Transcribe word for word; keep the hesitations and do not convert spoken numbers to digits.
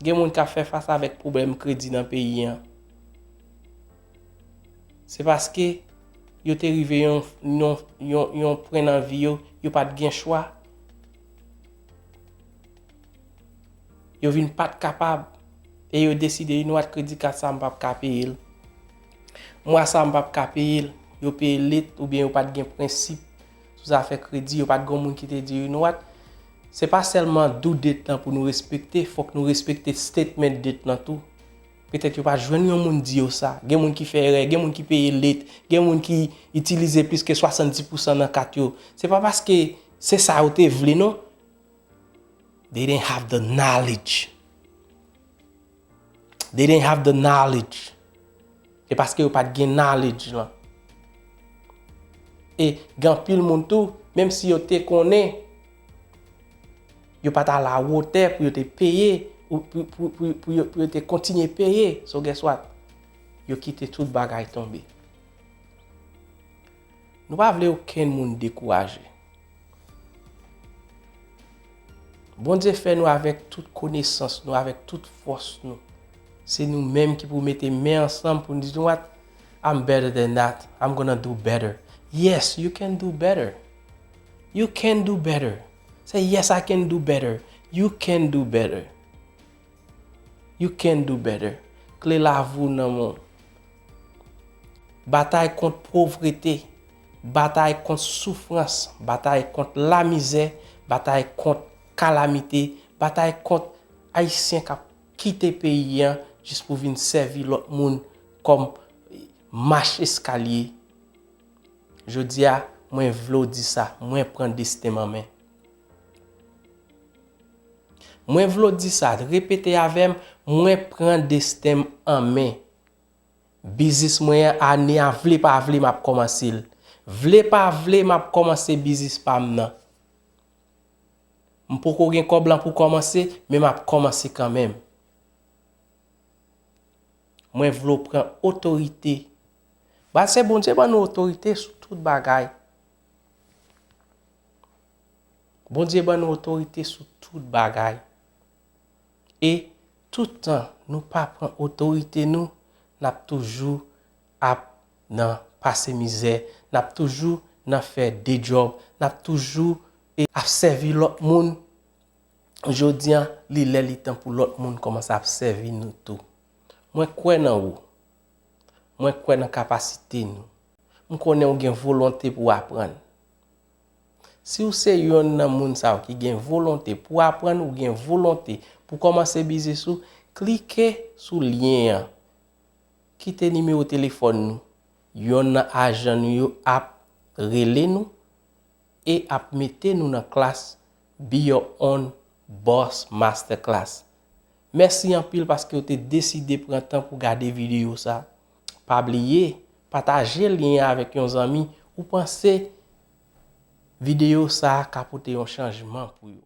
Gen moun k ap fè fas avèk pwoblèm kredi nan peyi an. Se paske yo te rive yon, yon, yon, yon pwen nan vi yo, yo pa t gen chwa. Yo vin pa t kapab. E yo deside, you know what, kredi kat sa m p ap ka peye l. Mwa sa m p ap ka peye l. Yo peye l let oubyen yo pa t gen prensip sou zafè kredi. Yo pa t gen moun ki te di, you know what, se pa sèlman due date lan pou nou respekte, fòk nou respekte statement date lan tou. Petèt yo pa t jwenn yon moun di yo sa. Gen moun ki fè erè, gen moun ki peye let, gen moun ki itilize plis ke swasanndis pousan nan kat yo. Se pa paske se sa yo te vle, non. They didn't have the knowledge. They didn't have the knowledge. E paske yo pa t gen knowledge lan. E gen anpil moun tou, menm si yo te konnen, yo pa t alawotè pou yo te peye, ou pou, pou, pou, pou yo, pou yo te kontinye peye. So guess what? Yo kite tout bagay tonbe. Nou pa vle okenn moun dekouraje. Bondye fè nou avèk tout konesans nou, avèk tout fòs nou. Se nou menm ki pou mete men ansanm pou nou di, you know what? I'm better than that. I'm gonna do better. Yes, you can do better. You can do better. Say, yes, I can do better. You can do better. You can do better. Kle lavi w nan men w. Batay kont povrete, batay kont soufrans, batay kont lamizè, batay kont kalamite, batay kont Ayisyen k ap kite peyi an jis pou vin sèvi lòt moun kòm mach eskalye. Jodi a, mwen vle w di sa, mwen pran desten m an men. Mwen vle w di sa, repete avè m, mwen pran desten m an men. Biznis mwen an, ane a, vle pa vle, m ap kòmanse l. Vle pa vle, m ap kòmanse biznis pa m nan. M poko gen kòb lan pou kòmanse, men m ap kòmanse kanmenm. Mwen vle w pran otorite. Paske Bondye ban nou otorite sou tout bagay. Bondye ban nou otorite sou tout bagay. E tout tan nou pa pran otorite nou, n ap toujou ap nan pase mizè, n ap toujou nan fè de djòb, n ap toujou, e, ap sèvi lòt moun. Jodi a, li lè li tan pou lòt moun kòmanse ap sèvi nou tou. Mwen kwè nan ou. Mwen kwè nan kapasite nou. M konnen w gen volonte pou w aprann. Si w se yonn nan moun sa yo ki gen volonte pou aprann, ou gen volonte pou kòmanse biznis ou, klike sou lyen an. Kite nimewo telefòn nou. Yonn nan ajan nou yo ap rele nou e ap mete nou nan klas Be Your Own Boss Masterclass. Mèsi anpil paske w te deside pran tan pou gade videyo sa. Pa bliye, pataje lyen an avèk yon zanmi ou panse videyo sa ka pote yon chanjman pou yo.